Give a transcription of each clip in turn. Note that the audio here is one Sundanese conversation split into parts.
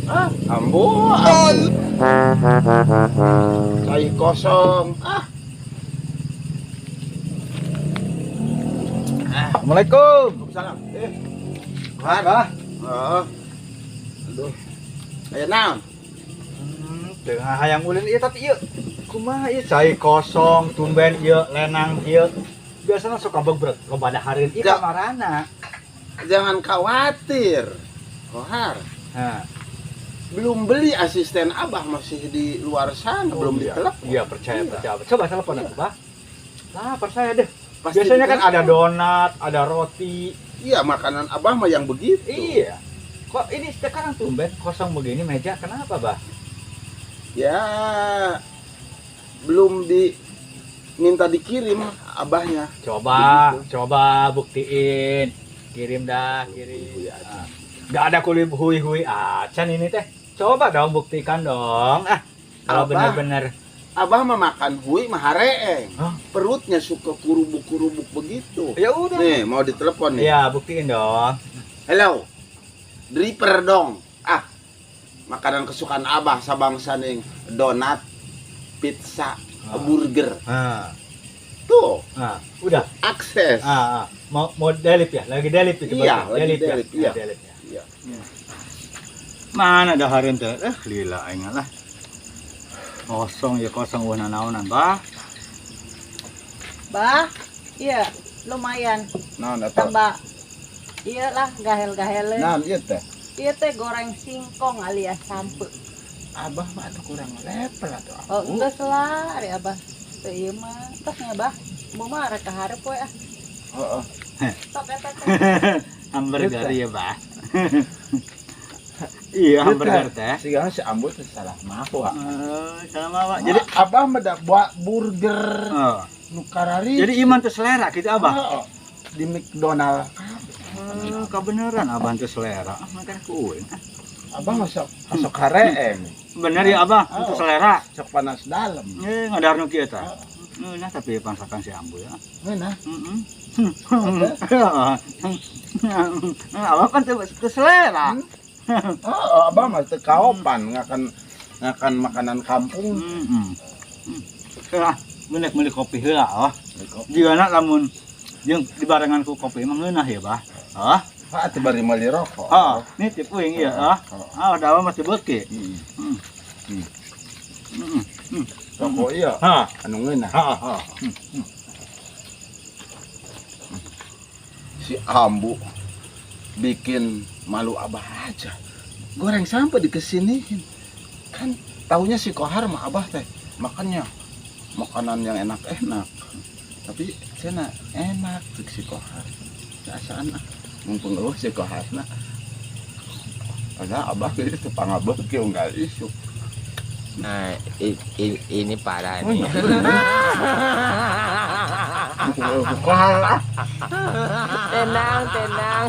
Ah, ambu, ambu. Cai kosong. Ah. Assalamualaikum. Waalaikumsalam. Eh. Kohar. Bah. Heeh. Aduh. Aya naon? Teu hayang ulin ieu tapi ieu kumaha ieu cai kosong tumben ieu lenang ieu. Biasana sok bebrek loba dahareun ieu Ja. Kamarana. Jangan khawatir. Kohar. Hah. Belum beli, asisten Abah masih di luar sana, belum iya. ditelepon. Iya, percaya, Iya. percaya. Coba telepon aku, Bah. Lah, percaya deh. Pasti Biasanya kan ada ditelepon. Donat, ada roti. Iya, makanan Abah mah yang begitu. Iya. Kok ini sekarang tumben kosong begini meja, kenapa, Bah? Ya, belum diminta dikirim abahnya. Coba, Begitu. Coba buktiin. Kirim dah, kirim. Hui acan. Ah. Nggak ada kulib hui-hui acan ini teh. Coba dong buktikan dong. Ah, kalau Abah. benar-benar Abah mah makan hui mah hareeng. Hah? Perutnya suka kurubuk-kurubuk begitu. Ya udah. Nih, mau ditelepon nih. Iya, buktiin dong. Hello. Driver dong. Ah. Makanan kesukaan Abah sabangsa ning donat, pizza, Ah. burger. Ah, Tuh, ah, udah. Akses. Ah, ah. Mau mau delip ya? Lagi delip itu Iya, berarti. lagi Delip ya? delip, iya. Ah, delip ya. Iya. Mana dahareun teh? Eh, lila aing lah. Kosong ya kosong euweuh nanaonan, Bah. Bah, iya, lumayan. Naon eta? Tambah iyalah gahel-gahel. Naon ieu teh? Ieu teh goreng singkong alias sampe. Abah mah atuh kurang level atuh. Oh, geus lah, ari Abah. Teu ieu mah, tos nya Bah. Mau mah rek kaharep we ah. Heeh. Sok eta teh. Hamburger ya, Bah. Iya, hamburger teh. Sigana si Ambu teh salah mawa. Eh, salah mawa. Jadi Jadi Abah mah da buat burger oh. nu karari. Jadi iman teh selera gitu, Abah. Heeh. Di McDonald. Eh, kebenaran Abah teh selera. Ah, makan ku euy. Abah mah sok sok hareeng. Bener ya, Abah, Oh. itu selera. Sok panas dalam. Eh, ngadar nu kieu tah. Eh, nah tapi pangsakan si Ambu ya. Ngeunah. Heeh. Abah kan teu teu selera. Heeh, Abah mah teu kaopan ngakan ngakan makanan kampung. Heeh. Ah, menek meuli kopi heula oh. Jigana lamun jeung dibarengan ku kopi mah ngeunah ya, Bah. Ah, Pak atuh bari meuli rokok. ah, nitip uing ieu ah. Ah, da mah teu beuki. Heeh. Heeh. Rokok ieu Ha, anu ngeunah. ha, ha. Si Ambu bikin malu Abah aja. Goreng sampai dikesiniin. Kan taunya si Kohar mah Abah teh makannya makanan yang enak-enak. Tapi cena enak cek si Kohar. Rasaan ah. Mumpung euweuh si Koharna. Padahal Abah geus teu pangabeuk unggal isuk. Nah, ini parah Oh, nih. iya. Mumpung euweuh si Kohar ah. Tenang, tenang.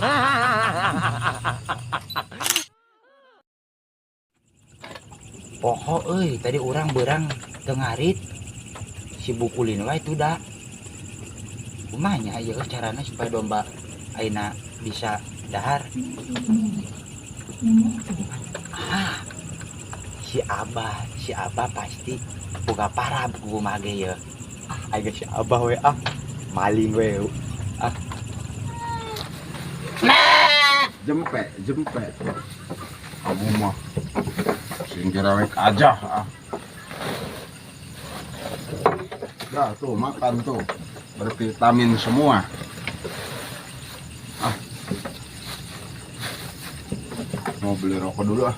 Poho euy, tadi urang beurang teu ngarit. Sibuk ulin wae tuh da. Kumaha nya ieu carana supaya domba ayeuna bisa dahar? Ah, si Abah pasti boga parab ku mage ye. Ah, aing si Abah we ah. Maling we. Ah, Jempe, jempe. Kamu mah sing kirawek aja ah. Dah tuh makan tuh. Bervitamin semua. Ah. Mau beli rokok dulu ah.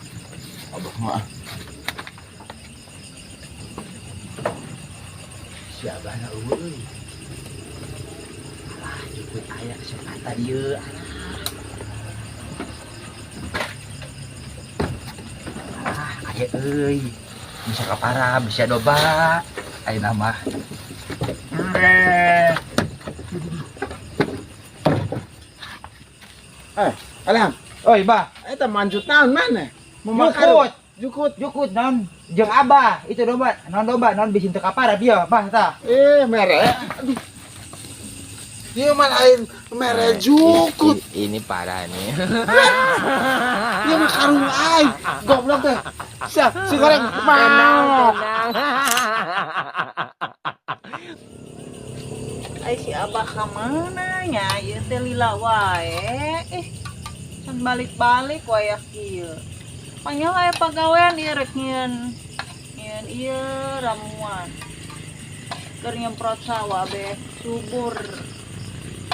Abah mah ah. Si Abah na euweuh euy. Alah, jukut aya kesempatan ieu. Alah, aya euy. Bisa kapara, bisa doba. Ayeuna mah. Eh, Alam, Oi, Bah. eta manjut naon mana? Jukut. Jukut. Jukut naon jeung Abah, itu domba, naon domba, naon bisi teu kapara bieu, Bah tah. Eh, mere. Aduh. Ieu mah lain mere Nah, jukut. ini parah nih. Ieu mah karung Ay, goblok teh. Si goreng mau. Ai si Abah ka mana nya? Ieu teh lila wae. Can balik-balik wayah kieu. Panggil aya pagawean ieu rek nyieun ieu ramuan. Keur nyemprot sawah beh subur.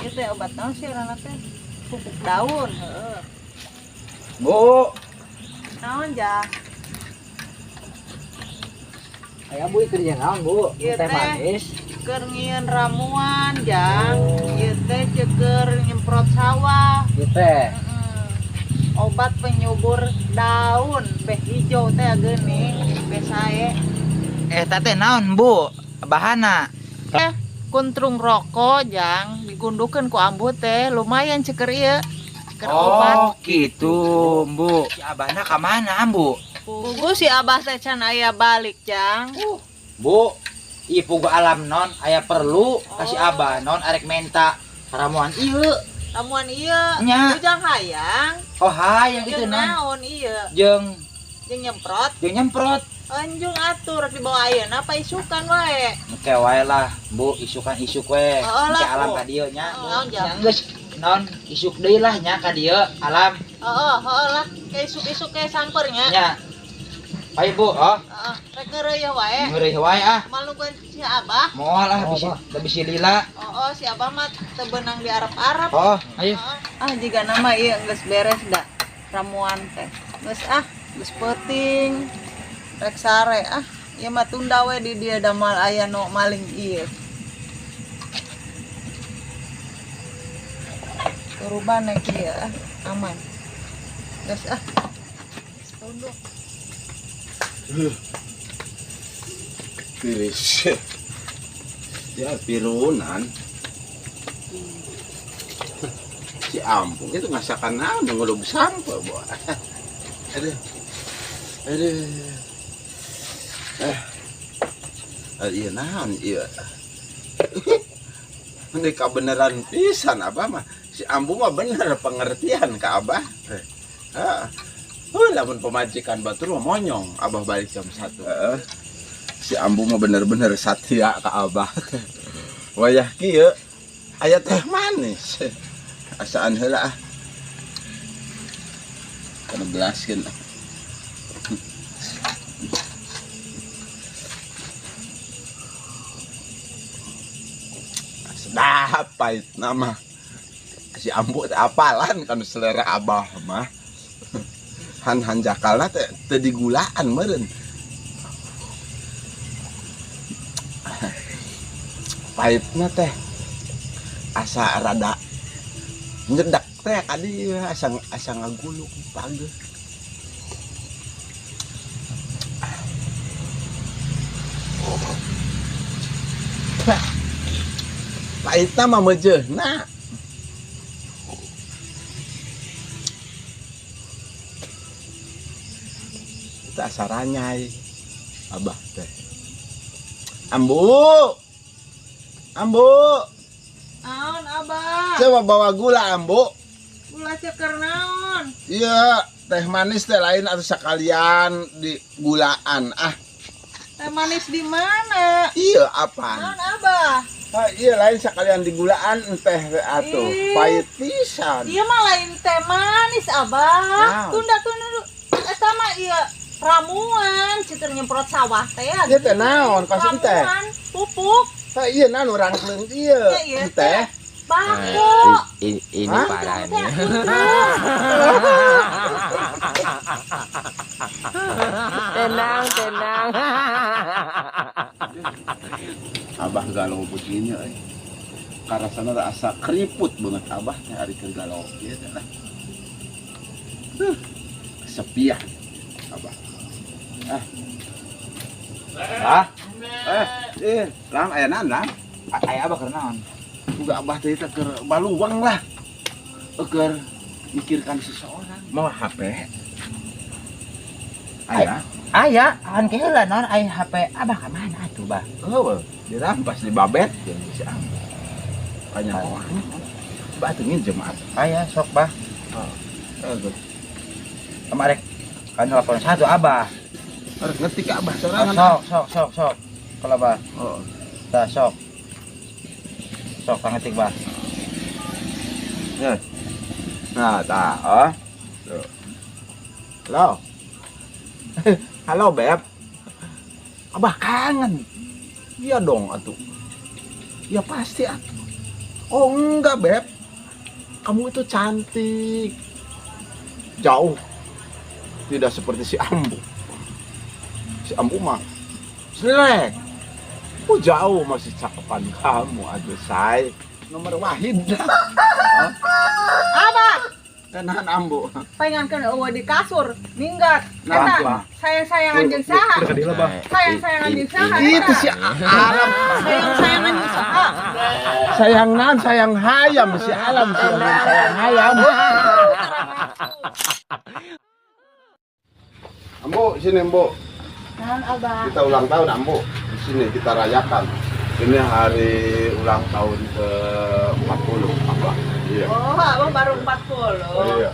Ieu teh obat naon sih ngaranna teh? Pupuk daun, heeh. Bu. Naon ja? Aya Bu keur naon Bu? Ieu Teh manis. Keur nyieun ramuan jang. Ieu teh keur nyemprot sawah. Ieu teh. Obat penyubur daun beh hijau teh geuning beh sae. Eta teh naon Bu? Bahana. Kuntrung rokok jang digundukeun ku ambu teh lumayan ceker ieu. Ceker obat. Oh gitu Bu. Si abahna ka mana Ambu? Pugu si abah teh can aya balik jang. Bu, ieu pugu alam non aya perlu kasih abah non arek menta ramuan ieu. Ramuan ieu. Nya. Ujang hayang. Oh hayang itu Jeung non. naon ieu? Jeung Jeung nyemprot. jeung nyemprot. Anjung atuh rek dibawa ayeuna apa isukan wae. Engke wae lah, Bu, isukan isuk we. Oh, Engke lah, alam Bu. ka dieu nya. Oh, Nya geus non isuk deui lah nya ka dieu alam. Heeh, heeh lah. Kayak isuk-isuk kayak sampernya. Nya. Ayo Bu, oh. Heeh, rek ngeureuy wae. Ngeureuy wae ah. Moal nungguan si Abah. Moal ah bisi bisi lila. Oh, si Abah mah teu beunang di Arab-Arab. Oh, ayo. Ah, jiga nama ieu geus beres da ramuan teh. Geus ah, geus peuting. Rek sare ah. Ieu mah tunda we di dieu da moal aya nu maling ieu. Turuban kieu ah, aman. Geus ah. Tunduk. Tiris. Ya pirunan. Si ampung itu ngasakan naon ngulub sampeu, Bu. Aduh. Aduh. Iya naon ieu. Ini kabeneran pisan abah mah. Si ambu mah bener pengertian ke abah. Heeh. Lamun pemajikan batur mah monyong abah balik jam 1. Si ambu mah bener-bener satia ke abah. Wayah kieu aya teh manis. Asaan heula ah. Kana belaskeun. Sedap pahit nama. Si ambu teh apalan kan selera abah mah. Han hanjakalna teh teu digulaan meureun. Pahitna teh asa rada nyedak teh kadi asa ngaguluk pageuh. Pahitna mah meujeuhna. Itu asa ranyai abah teh. Ambu. Ambu. Naon abah? Coba bawa gula ambu. Gula ceker naon? Iya, teh manis teh lain atau sekalian di gulaan ah. Teh manis di mana? Iya, apaan? Naon abah? Ah, iya lain sekalian di gulaan teh atuh. Pahit pisan. Iya mah lain teh manis abah. Naon? Tunda tunda. Eta mah ieu ramuan ceker nyemprot sawah teh. Ieu teh naon kasih teh? Ramuan pupuk. Tah ieu naon urang keung ieu teh. Bako. Ini parah nih. Tenang, tenang. Abah galau begini euy. Karasana asa keriput banget abah teh ari keur galau kieu teh lah. Kesepian abah. Ah. Lam aya naon lam? Aya abah keur naon? Uga abah teh teh keur baluang lah. Keur mikirkan seseorang. Mau HP? Aya. Aya, an ke heula naon aya HP abah ka mana atuh, Bah? Heueuh, dirampas dibabet jeung si abah. Kanyahoan. Bah teu nginjem atuh. Aya sok, Bah. Heeh. Kamarek Kan telepon satu Abah. Harus ngetik Abah Oh, sorangan. sok sok sok sok. Kalau Abah. Oh. Tah sok. Sok pangetik, Bah. Ya. Nah, tah, oh. Tuh. Halo. Halo, Beb. Abah kangen. Iya dong, atuh. Ya pasti atuh. Oh, enggak, Beb. Kamu itu cantik. Jauh. Tidak seperti si Ambu. Si Ambu mah jelek. Oh, jauh masih cakepan kamu, aduh, say. Nomor wahid. Abah, Tenan Ambu. Paingankeun eueuh di kasur, minggat. Nah, Eta nah. sayang-sayangan jeung saha? Sayang-sayangan jeung saha? Itu Eta? Si Alam. Sayang-sayangan jeung saha? Sayang nan, sayang hayam si Alam, si Alam sayang hayam. Ambu, sini Ambu. Naon, Abah? Kita ulang tahun, Ambu. Di sini kita rayakan. Ini hari ulang tahun ke 40 apa? Iya. Oh, Abah baru 40. Iya.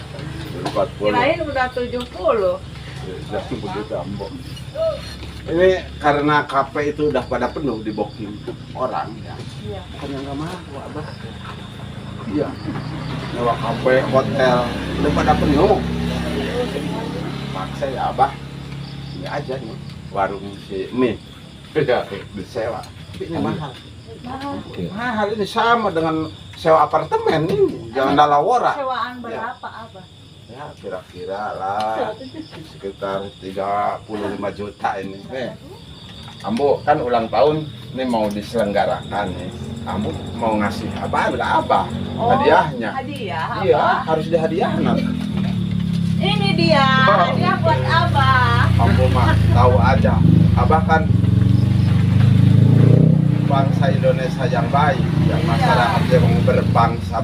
40. Kirain udah 70. Jangan begitu, Ambu. Ini karena kafe itu udah pada penuh di booking orang ya. Iya. Bukan yang nggak mau, Abah. Iya. Nyewa kafe, hotel udah pada penuh. Paksa ya, Abah. Ini aja nih warung si mie. Iya, disewa. Tapi ini mahal. Mahal. Mahal ini sama dengan sewa apartemen ini. Jangan dalawora. Sewaan berapa, Abah? Ya kira-kira lah sekitar 35 juta ini. Nih, Ambu kan ulang tahun ini mau diselenggarakan nih. Ambu mau ngasih apa? Udah apa? Oh, Hadiahnya. Hadiah, Abah. Iya, harus dihadiahkan. Ini dia, hadiah buat Abah. Ambu mah tahu aja. Abah kan bangsa Indonesia yang baik, yang masyarakat yang berbangsa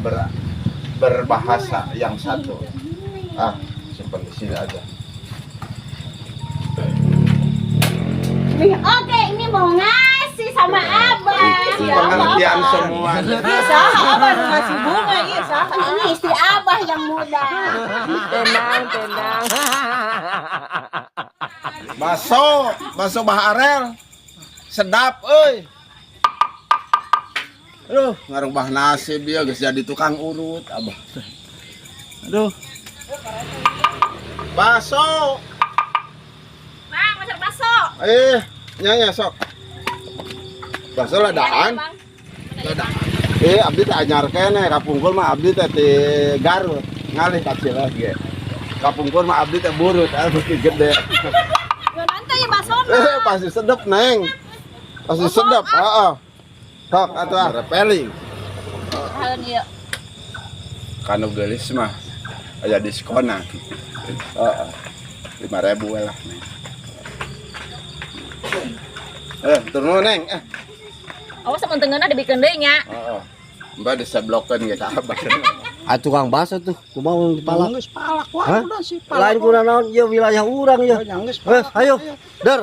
berbahasa yang satu. Ah, simpan di sini aja. Nih, oke, ini mau ngasih sama Abah. Siapa, Pengertian Abah? semua. Iya, saha Abah nu ngasih bunga, iya saha. Ini istri Abah yang muda. Tenang, tenang. Bakso, bakso Bah Arel. Sedap euy. Aduh, ngarubah nasib ya geus jadi tukang urut Abah. Aduh. Bakso. Bang, masak bakso. Eh, nyanya sok. Bakso ladaan. Bang. Ladaan. Eh, abdi teh anyar keneh kapungkur mah abdi teh ti Garut. Ngalih ka Cileus ge. Kapungkur mah abdi teh burut, beuki gede. Ya nanti ya bakso. Eh, pasti sedep, Neng. Pasti sedep, heeh. Sok atuh ah, repeling. Halun ieu. Kanu geulis mah aya diskona. Heeh. 5.000 we lah, Neng. Eh, turun Neng. Eh, Awas samentengeuna dibikeun deui nya. heeh. Mbak diseblokeun ge ka Abah. Ah, tukang bakso tuh, kumaha dipalak? Geus palak wah Hah? udah sih palak. Lain kuna naon ieu wilayah urang ya. Geus Eh, palak. ayo, der.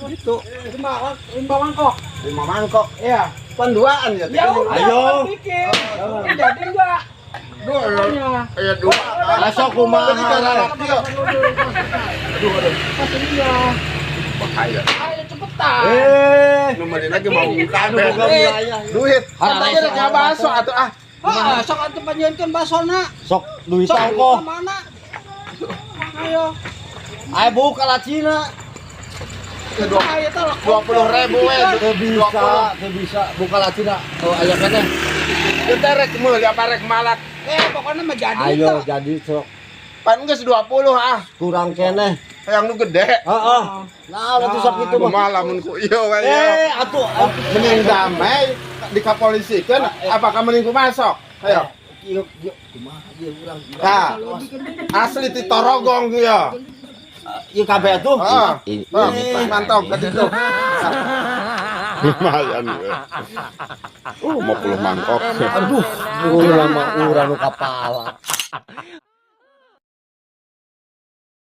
Gitu. Lima lima mangkok. 5 mangkok. Iya. Panduaan ya. Ya udah, Ayo. bikin. Jadi enggak? Dua, ya dua. Masuk kumaha? Aduh, aduh. Bahaya. Ayo cepetan. Eh, Nu meuli lagi mau anu boga wilayah. Duit. Katanya rek ngabaso atuh ah. Heeh, sok atuh panjieunkeun basona. Sok duit Sok ongkoh. mana? Ayo. Ayo buka lacina. Ayo tolong. 20.000 we. Teu bisa, teu bisa buka lacina. Oh, aya keneh. Kita rek meuli apa rek malak. Eh, pokoknya mah jadi. Ayo jadi sok. Pan geus 20 ah. Kurang keneh. Yang nu gede. Heeh. Nah, atuh sok kitu mah. Kumaha lamun ku ieu we. Eh, atuh Mending damai dikapolisikan apakah mending ku masuk? Ayo. Ieu ieu kumaha ieu urang. Nah, asli ti Torogong ieu. Ieu kabeh tuh. Heeh. Ini Ini mantap ke ditu. Lumayan ya. 50 mangkok. Aduh, urang mah urang nu kapala.